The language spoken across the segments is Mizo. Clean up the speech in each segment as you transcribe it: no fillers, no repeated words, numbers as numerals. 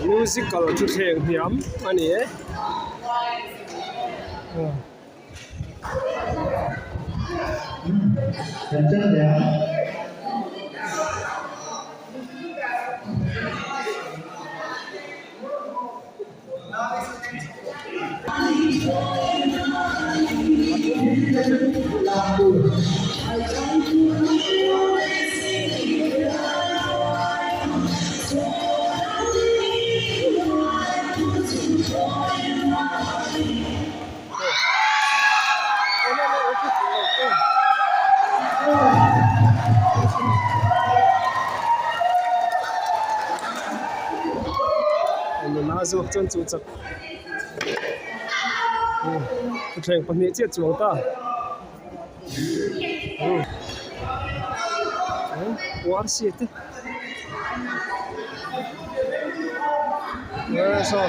Musical thuthleng hniam a ni e. Nula zawk chuan chu chak thutthleng pahnih chiah chuang ta uar si te saw.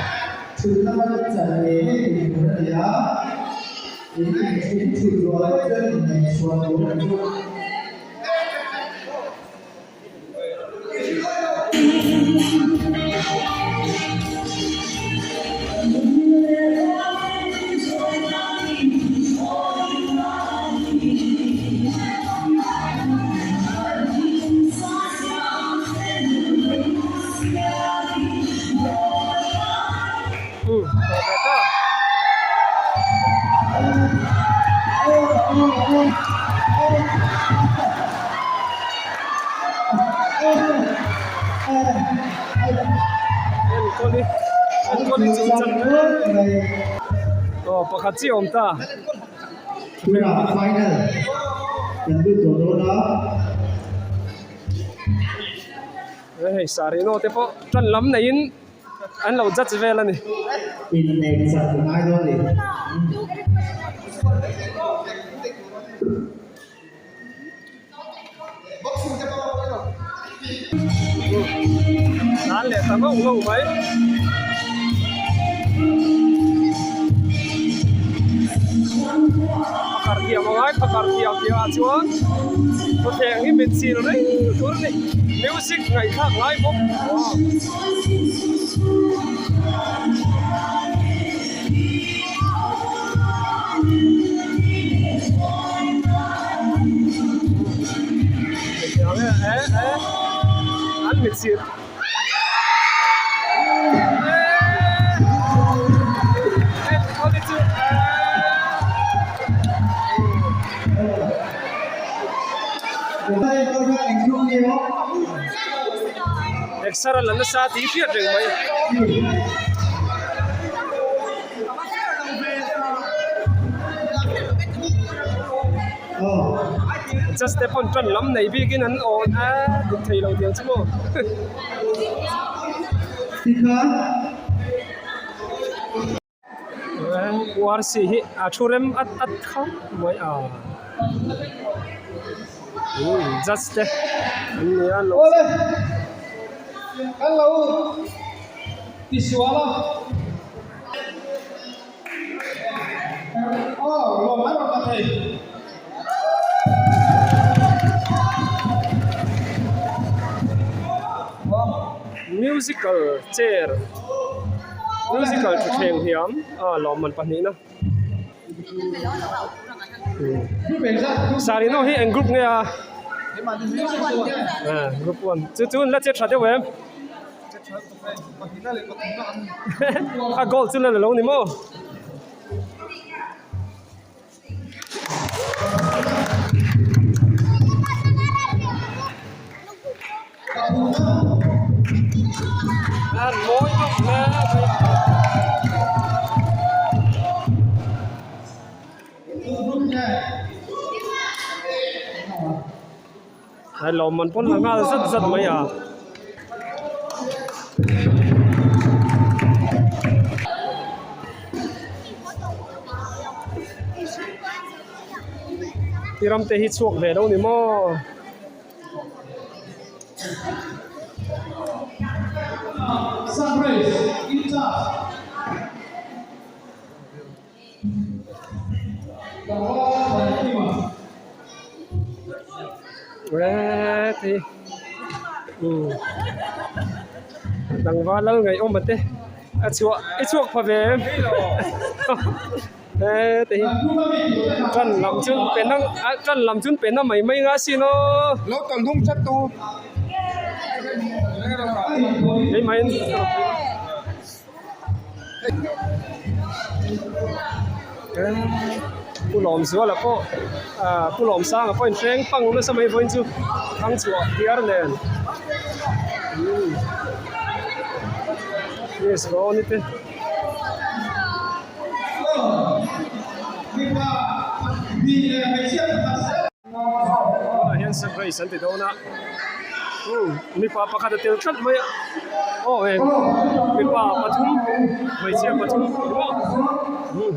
Enkawli Enkawli chung chang aw pakhat chiah a awm ta. Tunah final kan lut tawh dawn a. Hei Sarino te pawh tan lam neiin an lo judge vel a ni. Inneih chak a ngai dawn a ni. Nan leh ta ngauh ngauh mai. Phakar thiam a ngai phakar thiam tih ah chuan khawthleng hi mit chil reng tur a ni music ngaihthlak ngai bawk. An mit sir Exer a la nasa tih hriat reng mai. Just te pawn tan lam nei bikin an awn a dik thei lo tiang chu maw. URC hi a thu rem at at khawp mai a just te an nia lo. Tisual a. Aw, lawm a rawn la thei. Musical chair musical thutthleng hniam a lawmman pahnihna Sarino hi eng group nge a group one chu chu an la che tha deuh em. A goal chu la la lo ni maw? A mawi bawk hle mai a. Hai lawmman pawn la nghal zat zat mai a. Ti ram te hi chhuak ve lo ni maw. Tlangval lal ngaihawm ate a chhuah i chhuak pha ve em he te hi tan lam chu pe na tan lam chu pe na mai mai nga sin aw keimah in. Pu Lawmzuala pawh ah Pu Lawmsanga pawh in hreng pang nasa mai vawiin chu thangchhuah diar nen umm miss Rawni te. Tunah hian surprise an ti dawn a umm mipa pakhat a tel tlat mai a aw e mipa pathum hmeichhia pathum ni maw umm.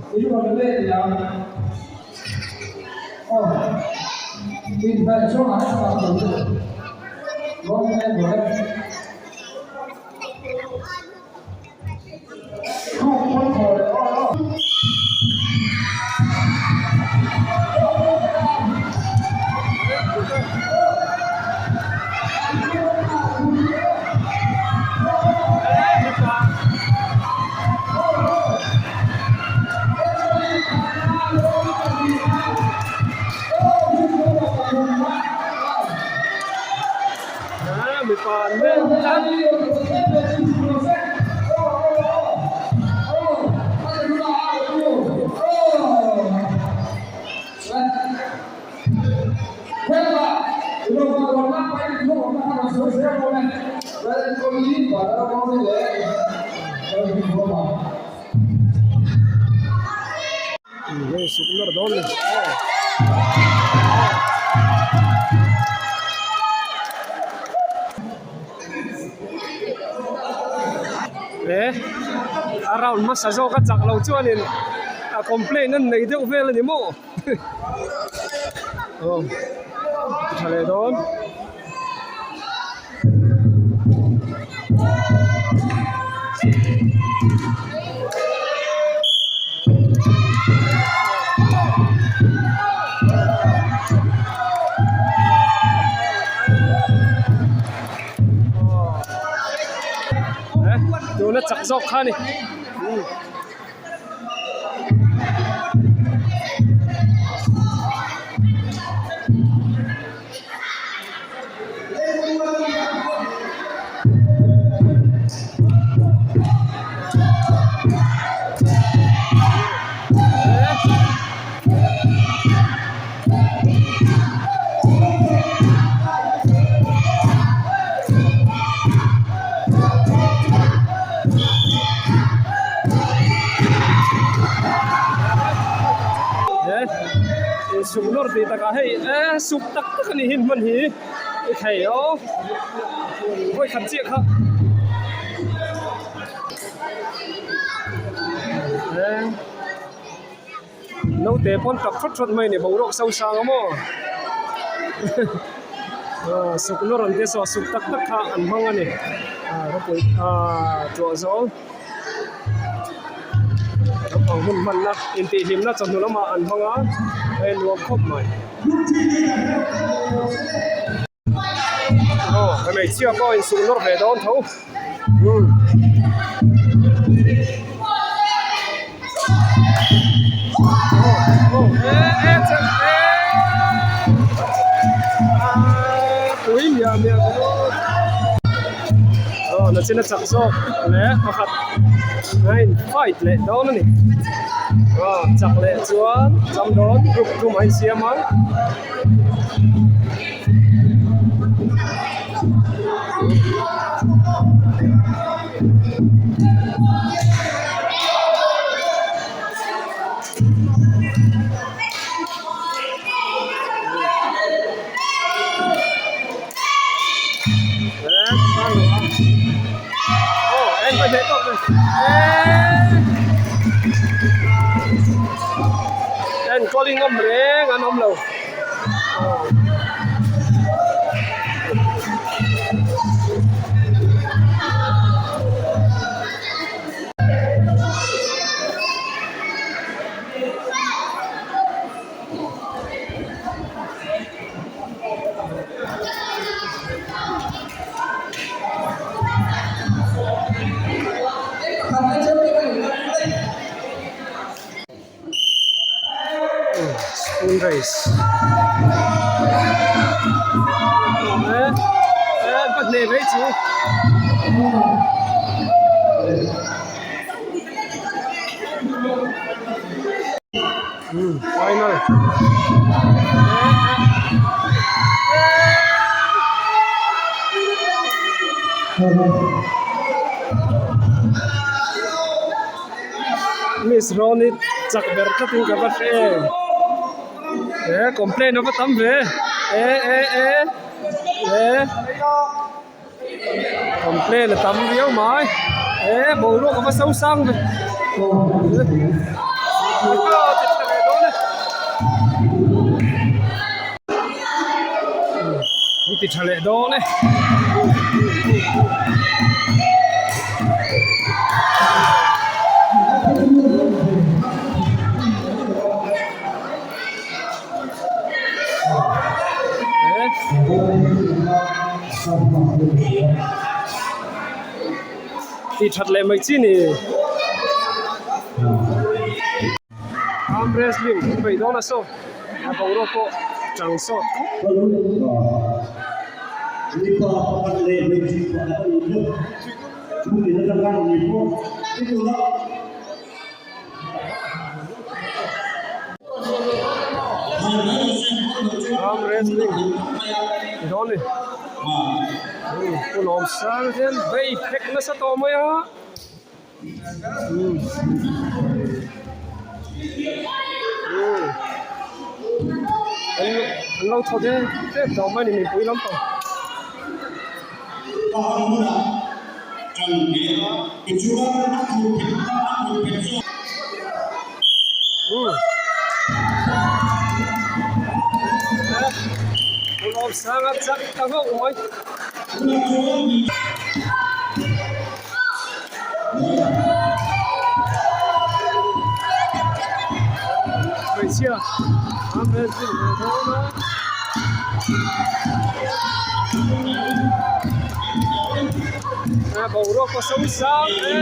Mipa an mek. Hei suk nawr dawn ni aw. He a round hmasa zawk a chak lo chuanin a complaint an nei deuh vel a ni maw aw tha leh dawn. Tuna chak zawk kha a ni. Insuk nawr tih takah hei eee suk tak tak a ni hi hman hi i thei aw vawi khat chiah kha eee naute pawn tak thawt thawt mai a ni boruak so sang a maw aw suk nawr an tia saw suk tak tak kha an hmang a ni ropui aaa tuah zawng. Naupang hun hmanna intihhlimna chawhnu lamah an hmang a, hei nuam khawp mai. Aw hmeichhia pawh insuk nawr ve dawn tho. Umm. Aw aw e e che e aaa pui miah miah ringawt. Aw nachin a chak zawk leh pakhat a in fight leh dawn a ni aw chak leh chuan cham dawn group thum a insiam a. Enkawlin awm reng an awm lo. Spoon race eh eh pahnih mai chu. Final Miss Ronit chak ber tlatin ka va hre em he complain a va tam ve e e e e Complain a tam viau mai e boruak a va so sang ve an ti tha leh dawn e. Tih that leh mai chi ni. Arm wrestling an beih dawn a saw a boruak pawh chang sawt khawp. Arm wrestling dawn ni. Pu Lawmsang hian bei phek nasa tawh mai a. An lo thaw deuh tep tawh mai a ni mipui lampang. Pu Lawmsanga chak ta nghauh mai. Hmeichhia a hmel chu ve dawn a. A boruak pawh so sang e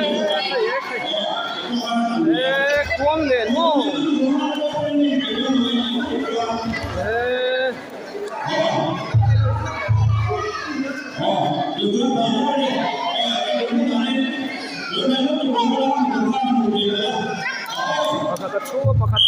hei e hei e khuang nen maw e. Pakhat a thu a pakhat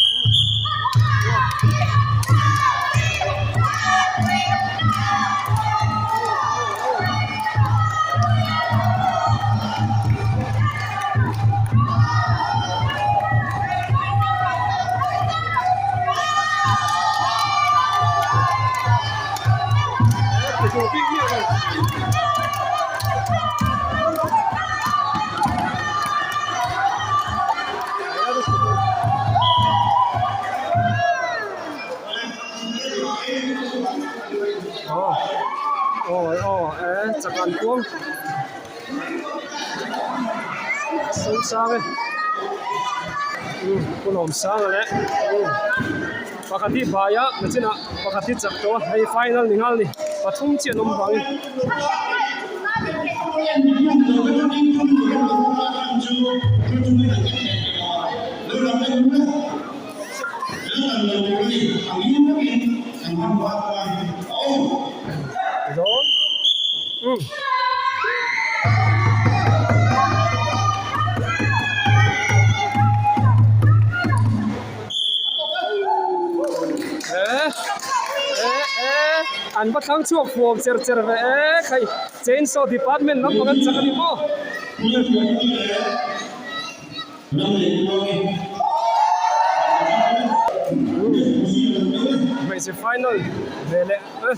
Pakhat hi bai a nachinah pakhat hi chak tawh a hei final ni nghal a ni pathum chiah an awm vangin. An va thlang chhuak fuam cher cher ve e khai chainsaw department lampang an chak a ni maw. Hmeichhe final ve leh e.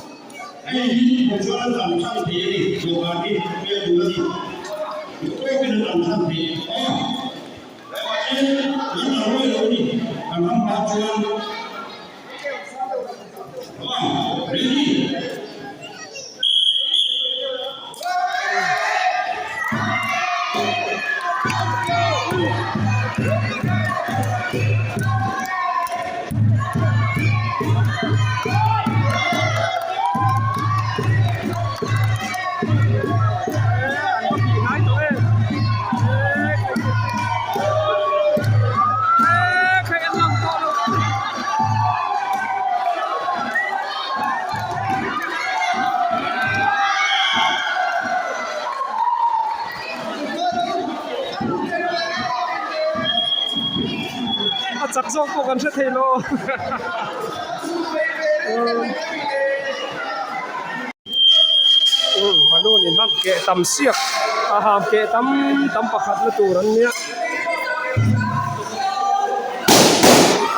A chak zawk pawh kan hre thei lo. Balloon in hlang keh tam siak a ham keh tam tam pakhat na tur an nia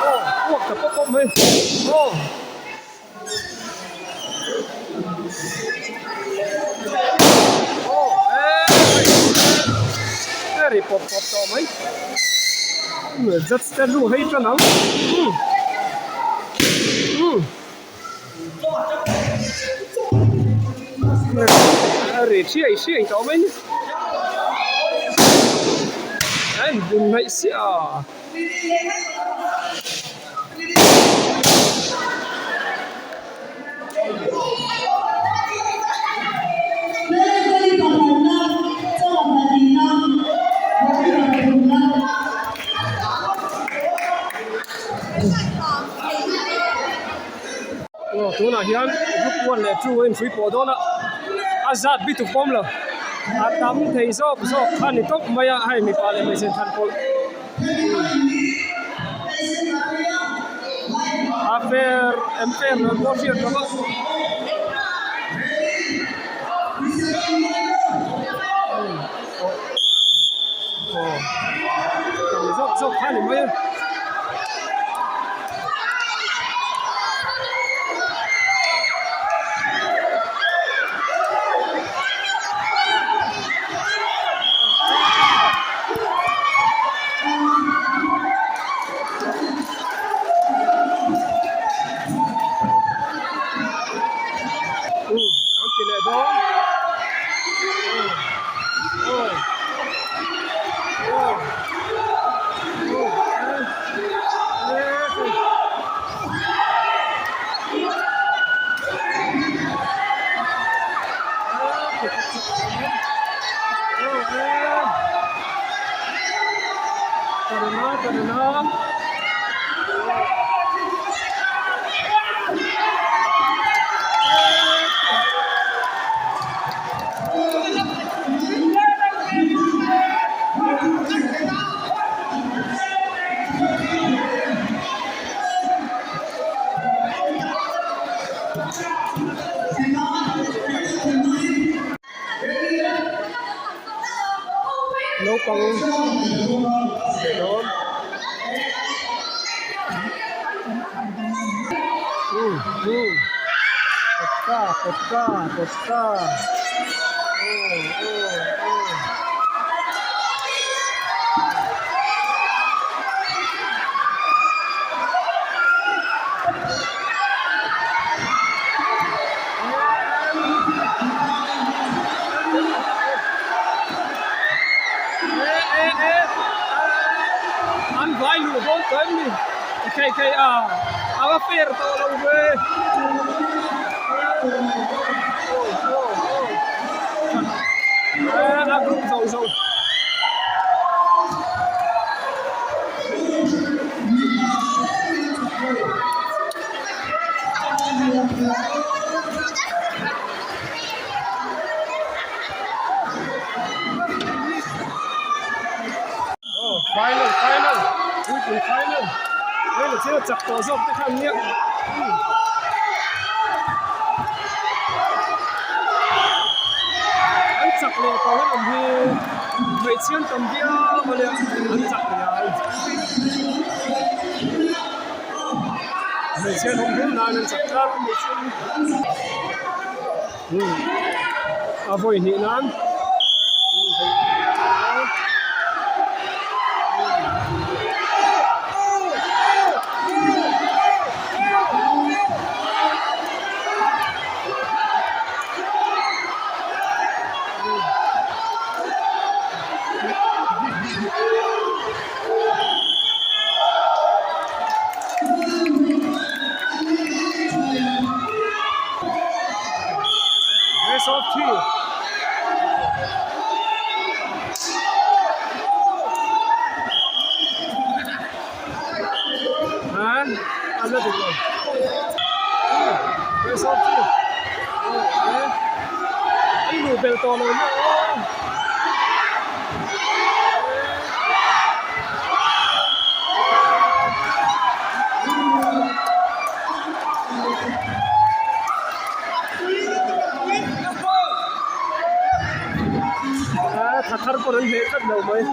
aw uak ta pawp pawp mai aw. Aw e ri pawp pawp tawh mai judge te lu hei tan ang umm umm. A ri hriai hriai tawh mai ni. A inbun hnaih siah a. Aw tunah hian group 1 leh 2 a inhrui pawh dawn a a zat bi tuk pawm lo a tam thei zawk zawk kha ni tawp mai a hei mipa leh hmeichhe thlan pawlh a fer em fer lo pawh hriat lo a. tawh aw tam zawk zawk kha a ni mai a. An ti leh dawn aw aw aw aw. Naupang leh dawn um um kawtka kawtka kawtka aw aw aw. An vai luh dawn tawh em ni thei thei a a va fair tawh lo ve a group zo zo. Aw final final puipui final hei la thil a chak tawh zawk te kha an nia an chak leh tawh hlawm hi hmeichhia an tam viau a nia an chak leh ang hmeichhia an awm viau nan an chak tlat a vawi hnih nan. Best of three. Ha? An la dik lo. Best of three. An luh belh tawh lo maw aw. Thla thar pawh an hneh tlat lo mai.